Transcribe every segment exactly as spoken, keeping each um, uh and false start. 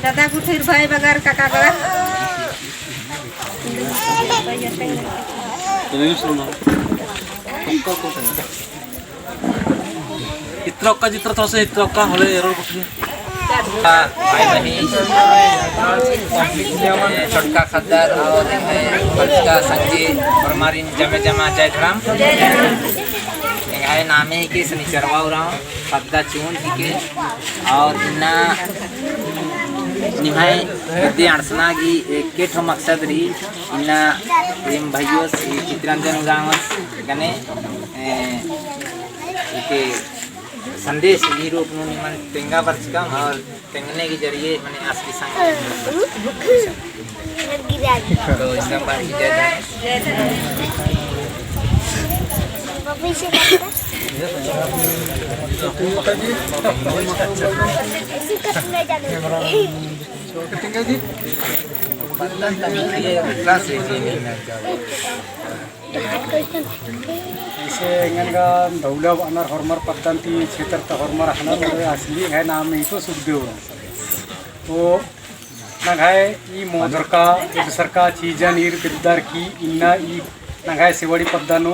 दादा गुठिर भाई बगर, काका बगर। इतरा ओक्का, जितरा थोड़ा सा इतरा ओक्का होले एरोर गुठिर। भाई बहिन, छोटका ख़द्दर और बड़का संगी, होरमारिन जमे जमा जय धरम। एंग्है नामे हिके सनीचरवा उराँव, पद्दा चोंद हिके। और इन्ना निम्है इदी अंड़सना गही एके ठो मकसद रई, इन्ना एम भइयोस ई चितरंजन उराँवस गने, ए, एके संदेश ई रूप नू निमन तेंगा बरचकम और तेंगने के जरिए मने आस की संग। तो एकदम बात की जय धरम। ऐसे एंगन गा दौला बअनर होरमर पद्दन ती क्षेत्र ता होरमर हनर, मगर असली एंग्है नाम ही तो सुखदेव। तो नंग्है ई मोदरका, एबसरका चीजन ईर बेद्दर की इन्ना ई नंग्है सेवाड़ी पद्दा नू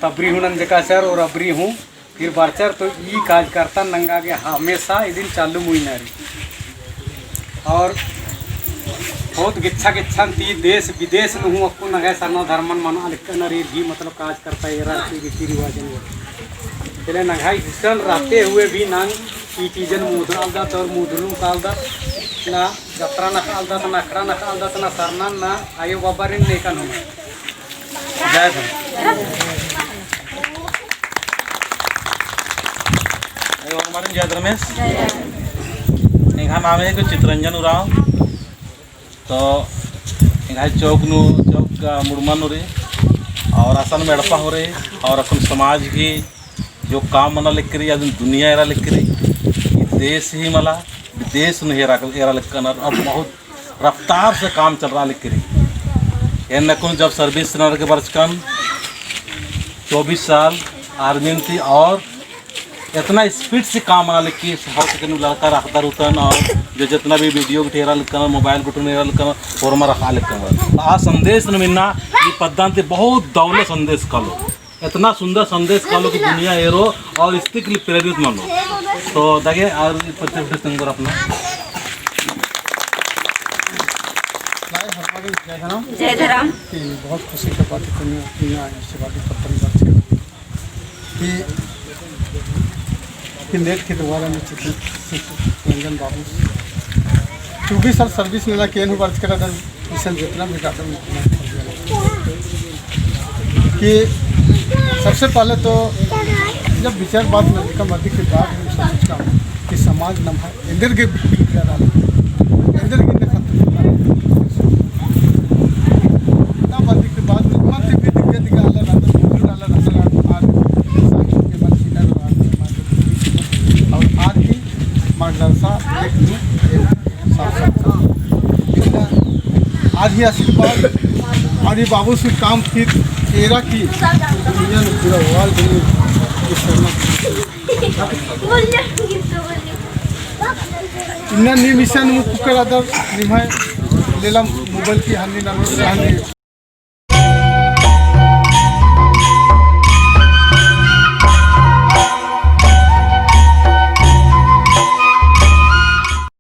तबरी हूँ नंजकाचर और अबरी हूँ फिर बरचर तो ई कार्यकर्ता नंगा गे हमेशा इदिन चालू मुइना रई। और बहुत गेच्छा गेच्छन ती देश विदेश नू हूँ अक्कु नंग्है सरना धर्मन मना लिक्कनर ईर भी, मतलब, कार्यकर्ता एरा की रीति रिवाजन। पहले नंग्है हिस्सन रहते हुए भी नंग ई चीजन मुदरालदत और मुदरुम कालदत ना, जतरा नखआलदत ना, अखड़ा नखआलदत ना, सरनन ना, आयो बाबारिन नेकन हूँ। जय धर्म। ए, होरमारिन जय धर्मेस। एंग्है नामे हिके चितरंजन उराँव। तो एंग्है चौक नू, चौक का मुड़मा नू रई। और असन एड़पा हूँ रई। और असन समाज की जो काम मना लिक्की रई, अदिन दुनिया एरा लिक्की रई। ई देश ही मला, विदेश नू एरा, एरा लिक्कनर। अब बहुत रफ्तार से काम चलरआ लिक्की रई। एन अक्कुन जब service ननर गे बरचकन, चौबीस साल army नू ती और इतना speed से काम मना लिक्की, हो सके नू लड़का रखदर उतन और जो जितना भी video गुट्ठी एरा लिक्कन, mobile गुट्ठी एरा लिक्कन, होरमर रखआ लिक्कन। आ संदेश नू इन्ना ई पद्दन ती बहुत दौले संदेश कालो। इतना सुंदर संदेश कालो कि दुनिया एरो और इस्तिक लिए प्रेरित मनो। तो दगे और पच्चीस फुट संग अपना। जय धरम। कि बहुत खुशी की बात है कि मैं अपनी सेवा की पत्नी बच गई। कि कि नेट के द्वारा में चितरंजन बाबू चौबीस साल service में ना केन हूँ बरचकर अदन इसन जितना भी गादम कि सबसे पहले तो जब विचार बात में कम अधिक के बाद हम समझ का कि समाज नम्है एन्देर गे बिल्कुल करा एन्देर गे खत्म ना बात के बाद में मत भी दिक्कत का अलग अलग अलग अलग आज साइड के मन सीधा और आज की मार्गदर्शन एक आज ही आशीर्वाद और ये बाबू से काम फिर एरा की दुनिया में पूरा world में ये शर्मा इन्ना नीम इसन मुख कर अदर निम्है लेलम mobile की हानि ननोर हानि